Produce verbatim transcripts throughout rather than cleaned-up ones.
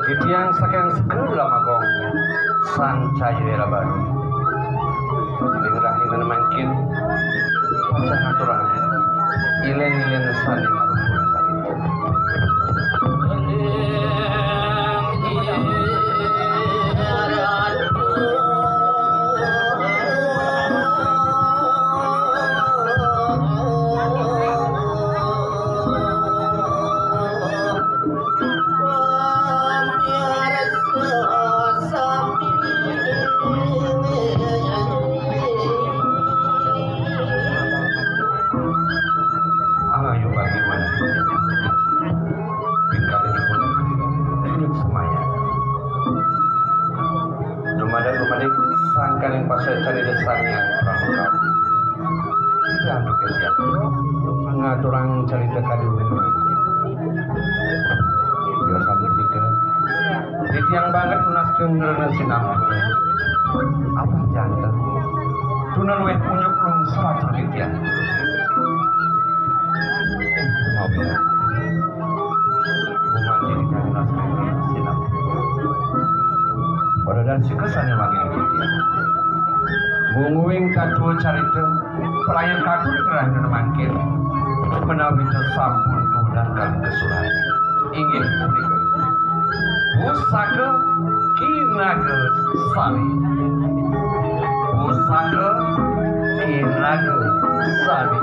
Titiang saking Segara Magong, Sancaya Rabaru. Ring rahina mangkin, pacang aturang ilen-ilen sané marupa. Ayo bagaimana? Tingkah itu pun semaya. Dumadak dumadik sangkaning pasai carita Sang Hyang Pramangkawi. Jantuk ya, ngaturang carita kadi ulun. Biasa merdeka. Titiang banget nunas kengeren sinampura. Apa janten? Tuna luwih punyuk lungsur atur titiang. Pada dan sika sané wangi titiang. Mungguing katua carita, pelayan katur kerahina mangkin, menawi sampun kawedar kalih kesuran. Inggih punika. Pusaka Kinaga Sari. Pusaka Kinaga Sari.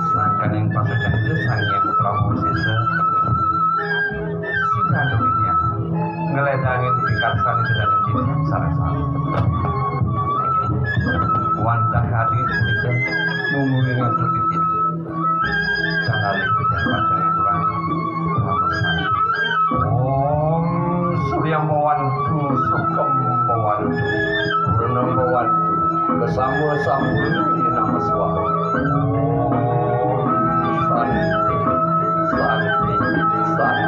Sangkaning pasacarita Sang Hyang Prabu Sesa. Sida atur titiang ngledangin pikarsan ida dané titiang sareng sami. Wantah adi punika mungguing atur titiang. Tangalih titiang pacang ngaturang pamasan. Om Surya Mawantu Sukem Mawantu Purna Mawantu. Kesama sampun nama swaha. Santi, santi, santi.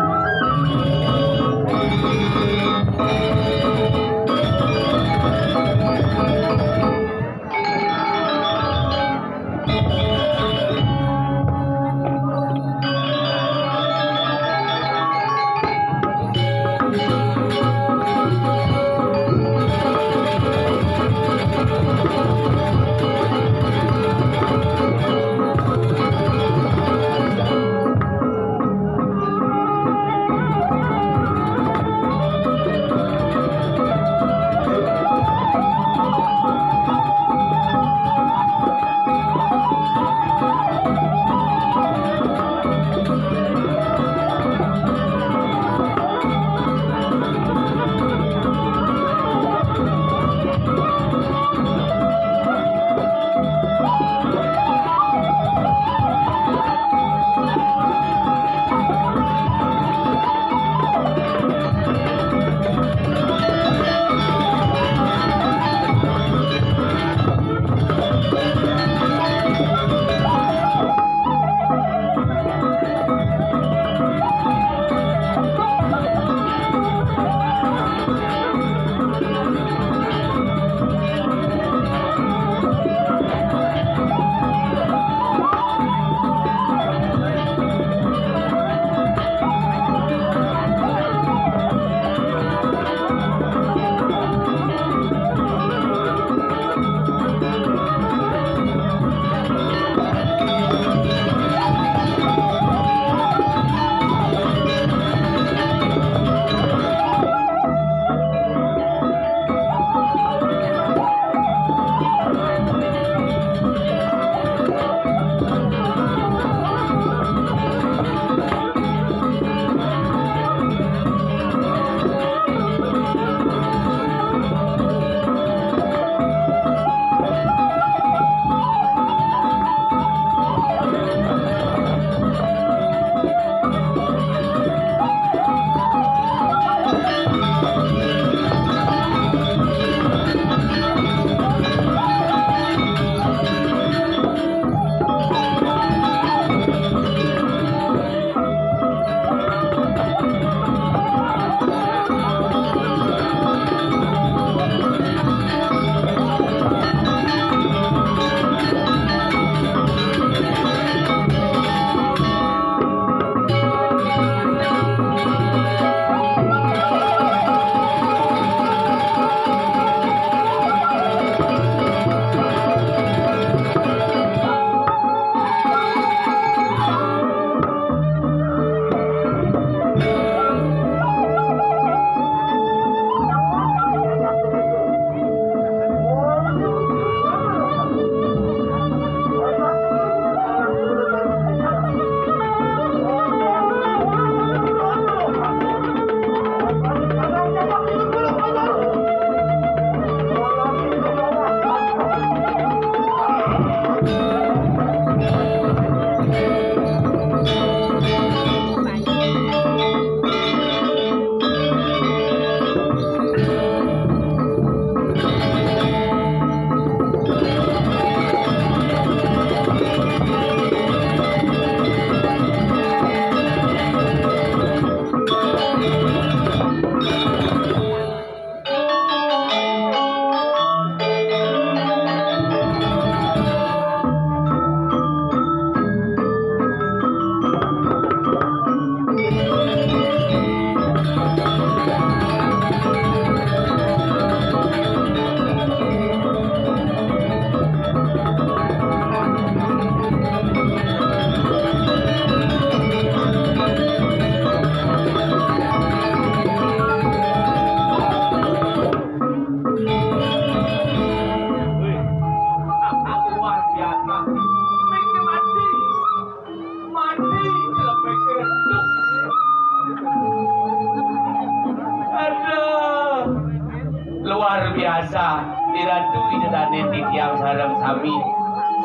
Titiang sareng sami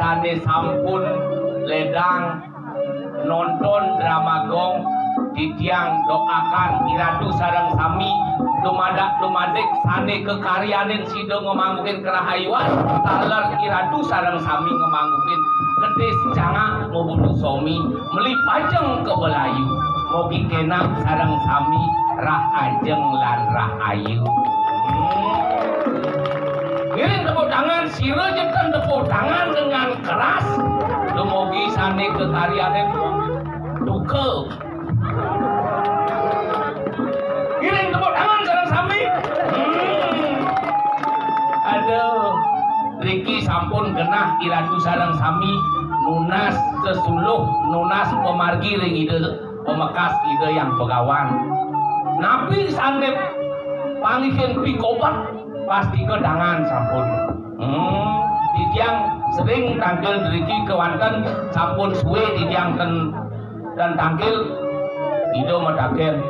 sané sampun ledang nonton drama gong, titiang doakan I Ratu sareng sami dumadak dumadik sané kekaryanin sida ngemanggukin kerahayuan, taler I Ratu sareng sami ngemanggukin kedis cangak mabunu somi, meli pajeng kebelayu. Mogi kénak sareng sami rah ajeng lan rah ayu. Hmm. Ngiring tepuk tangan, sira jeten tepuk tangan dengan keras. Dumugi sané kekaryanin duka. Ngiring tepuk tangan sareng sami. Hmm. Aduh, riki sampun genah I Ratu sareng sami nunas sesuluh, nunas pamargi ring Ida pamekas Ida Hyang Begawan. Napi sané panggihin pikobet, pastika dangan sampun. Hmm, titiang sering tangkil driki kewanten, sampun sué titiang ten, ten tangkil. Ida mataken,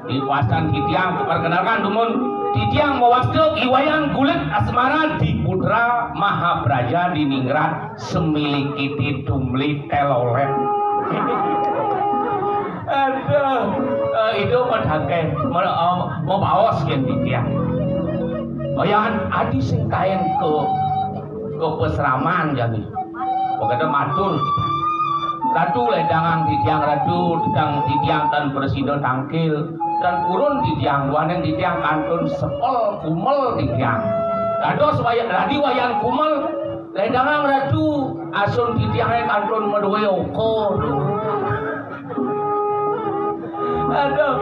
dipasan titiang, perkenalkan dumun, titiang mawasta I Wayan Gulit Asmara di Putra Mahapraja di Ningrat. Semilikiti tumli telolet. Aduh, eh, Ida mataken, me-, eh, mabaos kén titiang. Yan adi sing kaén ka, ka pasraman jani. Pagada matur. Ratu ledangang titiang, Ratu, titiang, titiang tan prasida tangkil. Tan purun titiang, duaning titiang kantun sepel kumel titiang. Dados waya-, dadi Wayan Kumel, ledangang Ratu, asun titiangé kantun madué oka. Aduh.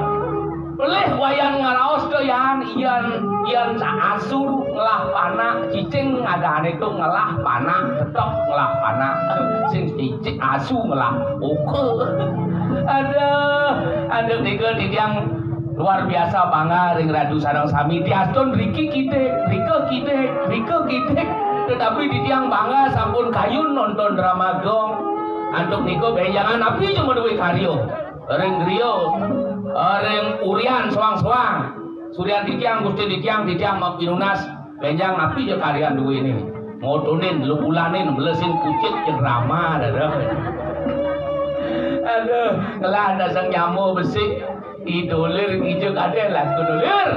Pelih Wayan ngraos to yan, yan, yan asu ngelah panak, cicing adané to ngelah panak, tetep ngelah panak. Sing cicing asu ngelah oka. Aduh, aduh nika titiang luar biasa bangga ring Ratu sareng sami. Diastun riki kidik, rika kidik, rika kidik. Tetapi titiang bangga sampun kayun nonton drama gong. Antuk nika bénjangan napi ja madué karya. Ring griya, ring urian soang-soang. Suryan titiang, Gusti titiang, titiang mapinunas. Bénjang napi ja karyan duéné. Ngotonin, lebulanin, melesin kucit, jeung rama, dadah. Aduh, ngelah dasang nyama besik. Idulir ngijek adé laku dulir.